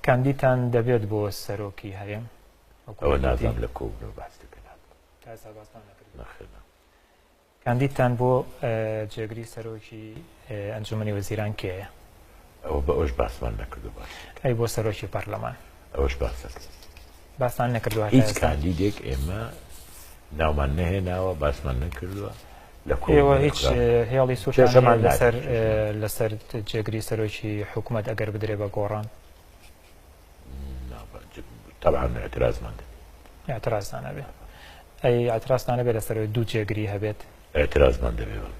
کاندیدتان دەبێت بۆ سەرۆکی هەرێم؟ ئەوە نازانم لە کۆبوونەوە باس دەکەن. تا ئێستا باستان نەکردووە؟ نەخێر نا. کاندیدتان بۆ جێگری سەرۆکی ئەنجومەنی وەزیران کێیە؟ ئەوە بە ئەوش باسمان نەکردو باس. ئەی بۆ سەرۆکی پەرلەمان؟ ئەوەش باس نەکرد. باستان نەکردووە هیچ کاندیدێک ئێمە ناومان نەهێناوە باسمان نەکردووە لە ئێوە هیچ هێڵی سوورتان لەسەر لەسەر جێگری سەرۆکی حکوومەت ئەگەر بدرێ بە گۆڕان؟ طبعا اعترازمان دەبێت. اعترازتان ئەبێ. ئەی اعترازتان ئەبێ لەسەر ئەوەی دوو جێگری هەبێت؟ اعترازمان دەبێ بەڵێ.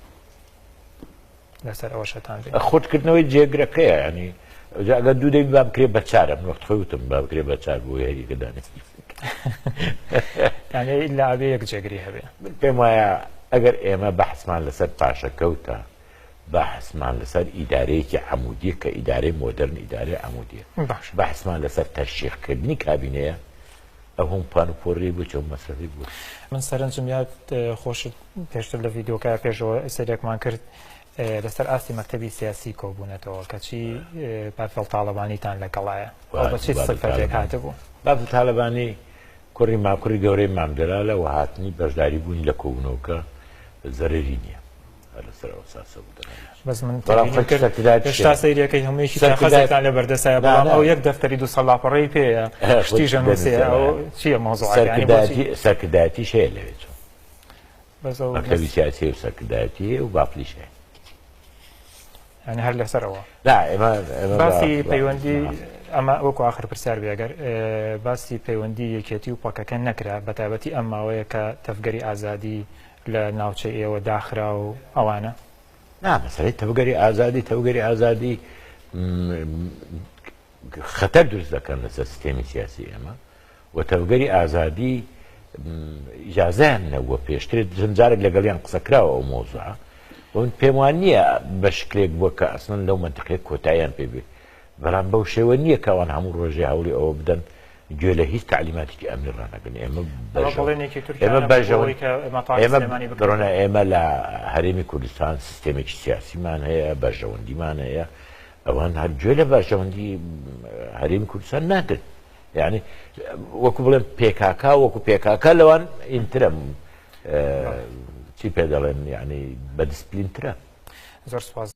لەسەر ئەوەش هەتان بێ. خورتکردنەوەی جێگرەکەیە ینی جا ئەگەر دوو دەبی با بکرێ بە چارە من وەخت خۆی وتم با بکرێ بە چار بۆ هەریکە دانێ. یعنی ئیلا ئەبێ یەک جێگری هەبێ. من پێم وایە ئەگەر ئێمە بەحسمان لەسەر پاشەکەوتە بەحسمان لەسەر ئیدارەیەکی عەمودیە کە ئیدارەی مۆدەرن ئیدارەی عەمودیە باشە. بەحسمان لەسەر تەرشیقکردنی کابینەیە ئەو هەموو پان و پۆڕیەی بۆ چی ئەو مەسرەفەی بۆ چی؟ من سەرنجم یاد خۆشت پێشتر لە ڤیدیۆکە پێشەوە سەیرێکمان کرد لەسەر ئاستی مەکتەبی سیاسی کۆبوونەتەوە کەچی بافڵ تاڵەبانیتان لەگەڵایە ئەو بە چی سفەتێک هاتبوو؟ بافڵ تاڵەبانی کوڕی ما کوڕی گەورەی مام جەلالە و هاتنی بەشداری بوونی لە کۆبوونەوەکە زەرەری نییە. هەر لەسەر ئەو ئەساسە بوو دەناویش. بەس من بەڵام تێبینیم خۆی کرد سەرکردایەتی هێشتا شێرە. سەیرەکەی هەموویەکی سەرکردایەتی کاغەزێکتان لە بەردەستایە نا بەڵام نا ئەو یەک دەفتەری 200 لاپەڕەی پێیە خۆی شتیش ئەنووسێ دەنووسێ ئەو چییە مەوزوعەکە یانی بۆچی سەرکردایەتی سەرکردایەتیش هەیە لەوێ چۆن بەس ئەو مەکتەبی بەس سیاسی هەیە و سەرکردایەتی هەیە و بافلیش هەیە. یانی هەر لەسەر ئەوە. نا ئێمە ئێمە بە باسی بە پەیوەندی ئەمە وەکو ئاخر پرسیار بێ ئەگەر باسی پەیوەندی یەکێتی و پەکەکە نەکرا بە تایبەتی ئەم ماوەیە کە تەڤگەری ئازادی لە ناوچەی ئێوە داخرا و ئەوانە؟ نا مەسەلەی تەڤگەری ئازادی تەڤگەری ئازادی خەتەر دروست دەکەن لەسەر سیستێمی سیاسی ئێمە و تەڤگەری ئازادی ئیجازەیان نەبووە پێشتر چەند جارێک لەگەڵیان قسە کراوە ئەو مەوزوعە و من پێم وان نییە بە شکلێک بووە کە ئەسڵەن لەو مەنتقەیە کۆتاییان پێ بێ بەڵام بەو شێوە نییە کە ئەوان هەموو ڕۆژێ هەوڵی ئەوە بدەن گوێ لە هیچ تەعلیماتێکی ئەمنی ڕانەگرن. ئێمە ئەمە بەرژەوەند بەڵێنێکی ئێمە تورکیا نەبوو بۆ بەرژەوەند ئەوەی کە مەتاری ئێمە سلێمانی بڕۆنە بکرێتەوە؟ ئێمە لە هەرێمی کوردستان سیستێمێکی سیاسیمان هەیە، بەرژەوەندیمان هەیە، ئەوان هەر گوێ لە بەرژەوەندی هەرێمی کوردستان ناگرن. یعنی وەکو بڵێم پێکاکا وەکو پێکاکا لەوان ئینترە بەڵێ چی پێ دەڵێن یعنی بە دیسپلینترە. زۆر سوپاس.